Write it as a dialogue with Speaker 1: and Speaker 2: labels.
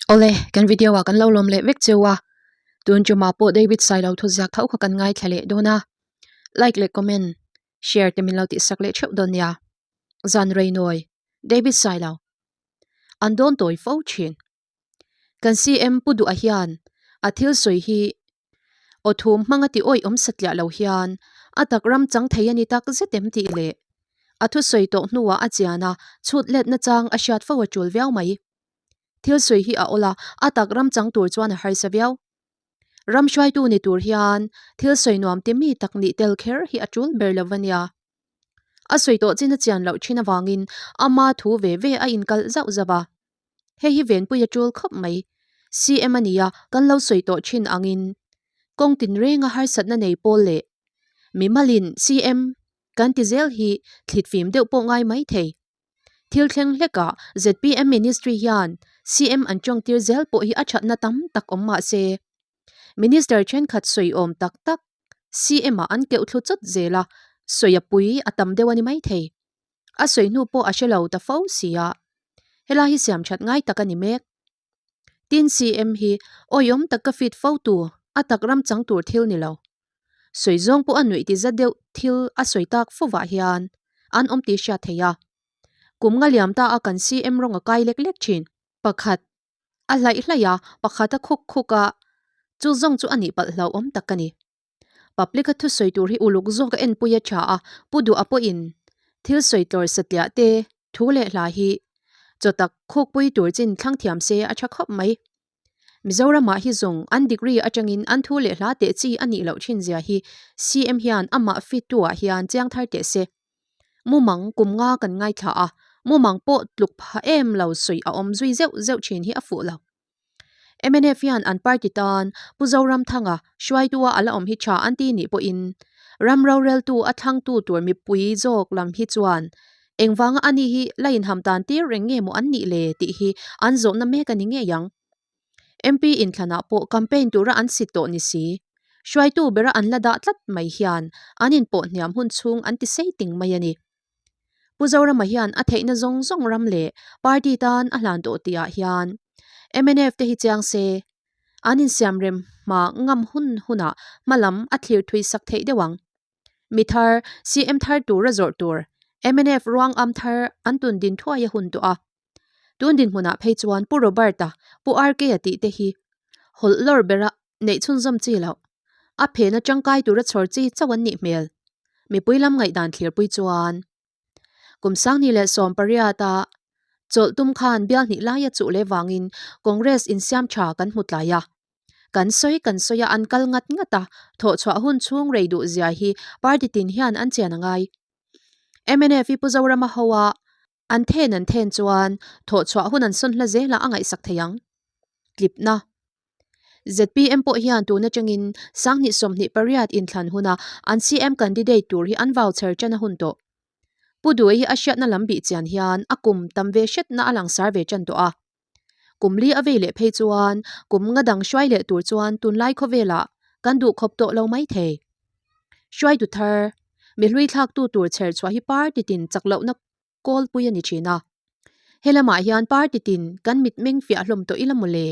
Speaker 1: Awle, kan video ah kan lo lawm leh vek cheu a, tun chumah pawh David Sailo thuziak tho kha kan ngaithla leh dawn a, like leh comment, share te min lo tihsak leh theuh dawn nia. Zan Reinawi, David Sailo, an dawn tawi fo thin. Kan CM Pu Duha hian a thil sawi hi aw thum hmanga ti awih awm satliah lo hian a tak ram chang thei a ni tak zet em tih leh a thusawi tawh hnuah a chian a chhut let nachang a hriat fo a tul viau mai. Thil sawi hi a awl a, a tak ram chang tur chuan a harsa viau. Ram hruaitu ni tur hian thil sawi nuam ti mi tak nih tel kher hi a tul ber lo va nia. A sawi tawh chin a chian loh thin avangin ama thu ve ve a inkalh zauh zauh a. Hei hi venpui a tul khawp mai. CM a nia kan lo sawi tawh thin angin kawng tinrenga harsatna nei pawl leh mimalin CM kan ti zel hi thlitfim deuh pawh ngai mai thei. Thil thleng hlekah zpm ministry hian CM an tawngtir zel pawh hi a thatna tam tak awm mah se, Minister thenkhat sawi awm tak tak CM ah an keuh thlu chawt zel a, sawi a pui a tam deuh a ni maithei. A sawi hnu pawh a hre lo ta fo si a, helai hi siam that ngai tak a ni mek. Tin CM hi awihawm tak ka fit fo tu a tak ram chang tur thil ni lo. Sawi zawng pawh a nuih ti za deuh thil a sawi tak fovah hian an awm tih hriat theih a. Kum nga liam ta a kan CM rawng a kai lek lek thin. Pakhat a hlaih hlaih a, pakhat a khuk khuk a, chu zawng chu a nih palh hlauhawm tak a ni. Public a thusawi tur hi uluk zawk a enpui a tha a, Pu Duha pawhin thil sawi tlawr satliah te thu leh hla hi chaw tak khukpui tur chin thlang thiam se a tha khawp mai. Mizoramah hi zawng an degree atangin an thu leh hla teh chi a nih loh thin zia hi CM hian amah fit tu ah hian chiang thar teh se. Mumang kum nga kan ngaithla a, mumang pawh tluk pha em lo sawi a awm zui zeuh zeuh thin hi a fuh lo. Mnf hian an party tan Pu Zoramthanga hruaitua a la awm hi tha an ti nih pawhin ram roreltu a thlangtu tur mipui zawk lam hi chuan engvanga ani hi la inham tan tir reng nge maw an nih le tih hi an zawhna mek a ni ngei ang. MP inthlanah pawh campaign tura an sit tawh ni si, hruaitu bera an la dah tlat mai hian an inpawh hniam hun chhung an ti sei ting mai a ni. Pu Zorama hian a theihna zawng zawng ram leh party tan a hlan tawh tihah hian mnf te hi chiang se, an insiamrem hma ngam hun hunah hma lam a thlir thui sak theih deuh ang. Mi thar, CM thar tura zawrh tur mnf ruang am thar an tun din thuai a hun tawh a. Tun dinhmunah phei chuan Pu Robert-a, Pu RK-a tih te hi hawlh lawr bera neih chhunzawm chi loh. A phena tangkai tura chhawr chi chauh an nih hmel. Mipui lam ngaihdan thlirpui chuan kum Sangni leh 18 a chawlh tum khan bial hnih laia chuh leh vangin Congress insiam tha kan hmu tlai a. Kan sawi kan sawi a an kal ngat ngat a, thawhchhuah hun chhung rei duh zia hi party tin hian an chian a ngai. Mnf i Pu Zorama ho a An then an then chuan thawhchhuah hun an sawn hla zelah a ngaihsak thei ang. Tlipna. Zpm pawh hian tun atangin Sanghnih 28 inthlan huna an CM candidate tur hi an vau chher tan a hun tawh. Pu Duai hi a hriatna lam bih chian hian a kum tam ve hretna a langsar ve tan tawh a. Kum li a vei leh phei chuan kum nga dang hruai leh tur chuan tunlai khawvelah kan duh khawp tawh lo mai thei. Hruaitu thar, mi hlui thlaktu tur chher chhuah hi party tin chak lohna kawlpui a ni thin a. He lamah hian party tin kan mitmeng fiah hlawm tawh ila mawle.